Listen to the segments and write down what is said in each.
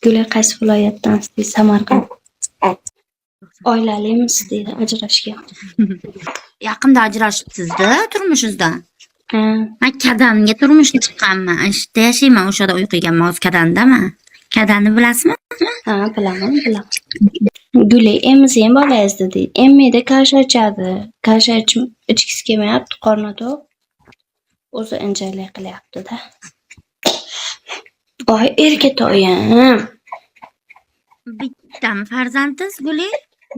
Guli, qaysi viloyatdansiz deydi. Samarqand. Oilalimiz deydi, ajrashgan. Yaqinda ajrashibsiz-da turmushingizdan. Ha, Man Kadamga turmushga chiqqanman. Ana shu yerda yashayman, o'sha yerda uy qilganman. Hozir Kadandaman. Kadanni bilasizmi? Ha, bilaman, bilaman. Guli, emizing bolangizni deydi. Emmaydi, kasha ichadi. Kasha ichgisi kelmayapti, qorni to'q. O'zi injaylik qilyapti-da. Voy, erkatoyim. Bittami farzandingiz, Guli?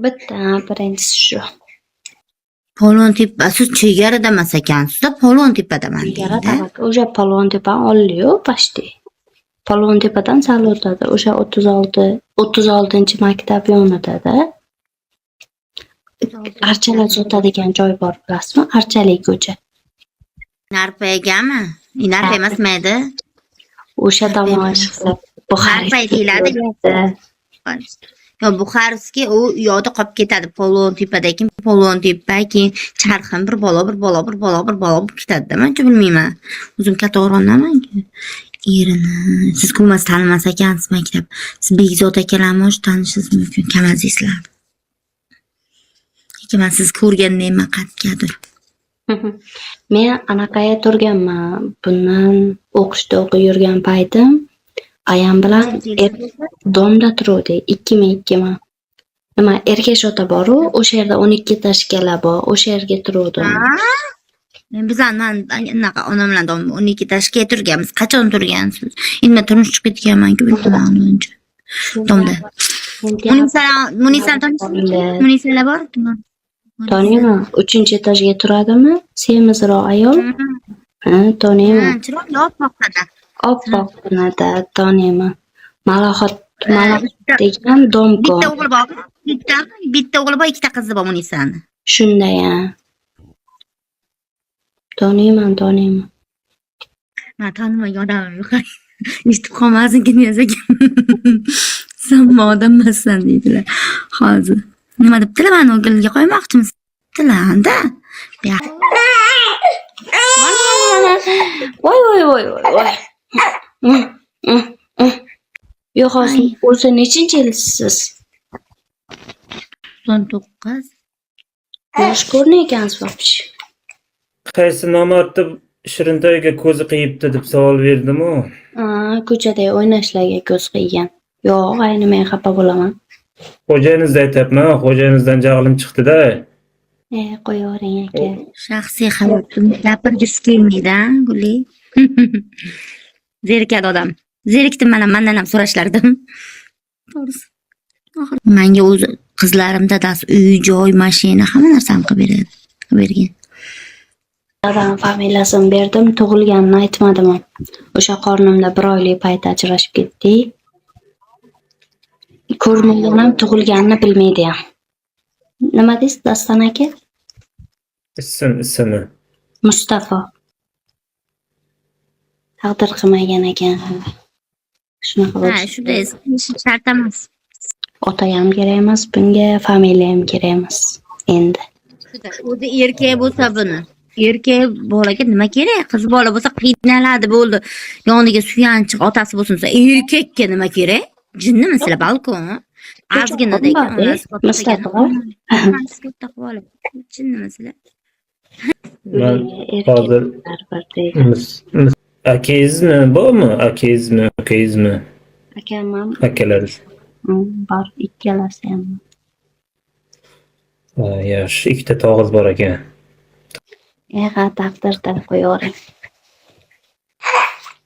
Bitta, birinchisi shu. Polvontepa, siz chegarada emas ekansiz-da, Polvontepadaman Chegara deydi. Tarafga o'sha Polvontepa oldiyu почти. Polvontepadan sal o'tadi. O'sha 36 36-maktab yonida-da. Archalar sotadigan joy bor, bilasizmi? Archali ko'cha. Narpagami? Narpa emasmi edi? O'sha tomon ishqilib. Narpay deyiladi. Yo, Buxarskiy u yoqda qolib ketadi. Polvontepada keyin Polvontepa, keyin charxim bir balo, bir balo, bir balo, bir balo bo'lib ketadi-da. Mancha bilmayman. O'zim Kattaqo'rg'ondaman-ku. Erini siz ko'rmas tanimas ekansiz maktab. Siz Bekzod akalarni может tanishingiz mumkin, Kamazizlar. Lekin man sizni ko'rgandayman qayergadir. Men anaqaga turganman. Bundan o'qishda o'qib yurgan paytim ayam bilan дом da turuvdik. 2002 man. Nima, Erkash ota bor-u, o'sha yerda 12 этажка lar bor. O'sha yerga turuvdim. Men bizlar man anaqa onam bilan дом 12 этажка ga turganmiz. Qachon turgansiz? Endi men turmush chiqib ketganman-ku bittadan uncha. Дом da. Munisalar, Munisani taniysiz? Munisalar bor? Taniyman. Uchinchi etajga turadimi? Semizroq ayol. Ha, taniyman. Chiroyli, oppoq. Oppoqqinada taniyman. Malohat, Malohat degan дом ko. Bitta o'g'li bor. Bitta o'g'li bor, ikkita qizi bor Munisani. Shunday, ha. Taniyman, taniyman. Man tanimagan odamim yo'q. Eshitib qolmasin Knyaz aka. Sen odam emassan deydilar. Hozir. Nima debdilar, mani o'g'ilga qo'ymoqchimiz? Debdilar-da. Mana, mana. Voy, voy, voy, voy, voy. Yo'q, hozir o'zi nechinchi yilsiz? 99. Yosh ko'rinar ekansiz вообще. Qaysi nomardni Shirintoyga ko'zi qiyibdi deb savol berdim-u. Ko'chada o'ynashlarga ko'z qiygan. Yo'q, ayni men xafa bo'laman. Xo'jayingizni aytyapman, xo'jayingizdan jahlim chiqdi-da. E, qo'yavering, aka. Shaxsiy hayotimni gapirgisi kelmaydi, a, Guli. Zerikadi odam. Zerikdim mana, mandan ham so'rashlardim. To'g'risi. Oxiri manga o'zi qizlarim dadasi uy, joy, mashina, hamma narsani qilib beradi. Qilib bergan. Dadam familiyasini berdim, tug'ilganini aytmadim ham. O'sha qornimda bir oylik payt ajrashib ketdik. Ko'rmagan ham, tug'ilganini bilmaydi ham. Nima deysiz, Dastan aka? Ism, ismi. Mustafo. Taqdir qilmagan ekan. Shunaqa Ha, bo'ldi. shunday shart emas. Ota ham kerak emas, bunga familiya ham kerak emas endi. O'zi erkak bo'lsa buni. Erkak bolaga nima kerak? Qiz bola bo'lsa qiynaladi, bo'ldi. Yoniga suyanchiq otasi bo'lsin desa, erkakka nima kerak? Jinnimisizlar, balkon? Ozgina Bor, Mustafa. Onasi katta qilib oladi. Jinnimisizlar? Man hozir Erkaklar bir deydi. Akangizmi bormi? Akangizmi, ukangizmi? Akam ham Akalaringiz. Bor, ikkalasi ham. Ha, yaxshi, ikkita tog'iz bor ekan. E, ha, taqdirda, qo'yavering.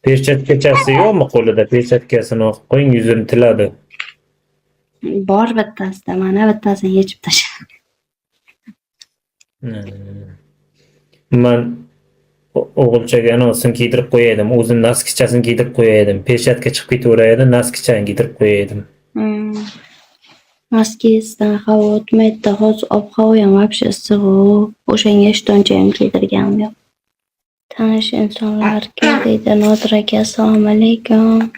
Perchatkachasi yo'qmi qo'lida? Perchatkasini o'qib qo'ying, yuzini tiladi. Bor bittasida, mana bittasini yechib tashladim. Man o'g'ilchaga anosini kiydirib qo'yaydim. O'zim носки chasini kiydirib qo'yaydim. Перчатка chiqib ketaveraydi, носки chani kiydirib qo'yaydim. Носки sidan havo o'tmaydi. Hozir ob-havo ham вообще issiq-u. O'shanga ishtoncha ham kiydirganim yo'q. Tanish insonlarga deydi. Nodir aka, assalomu alaykum.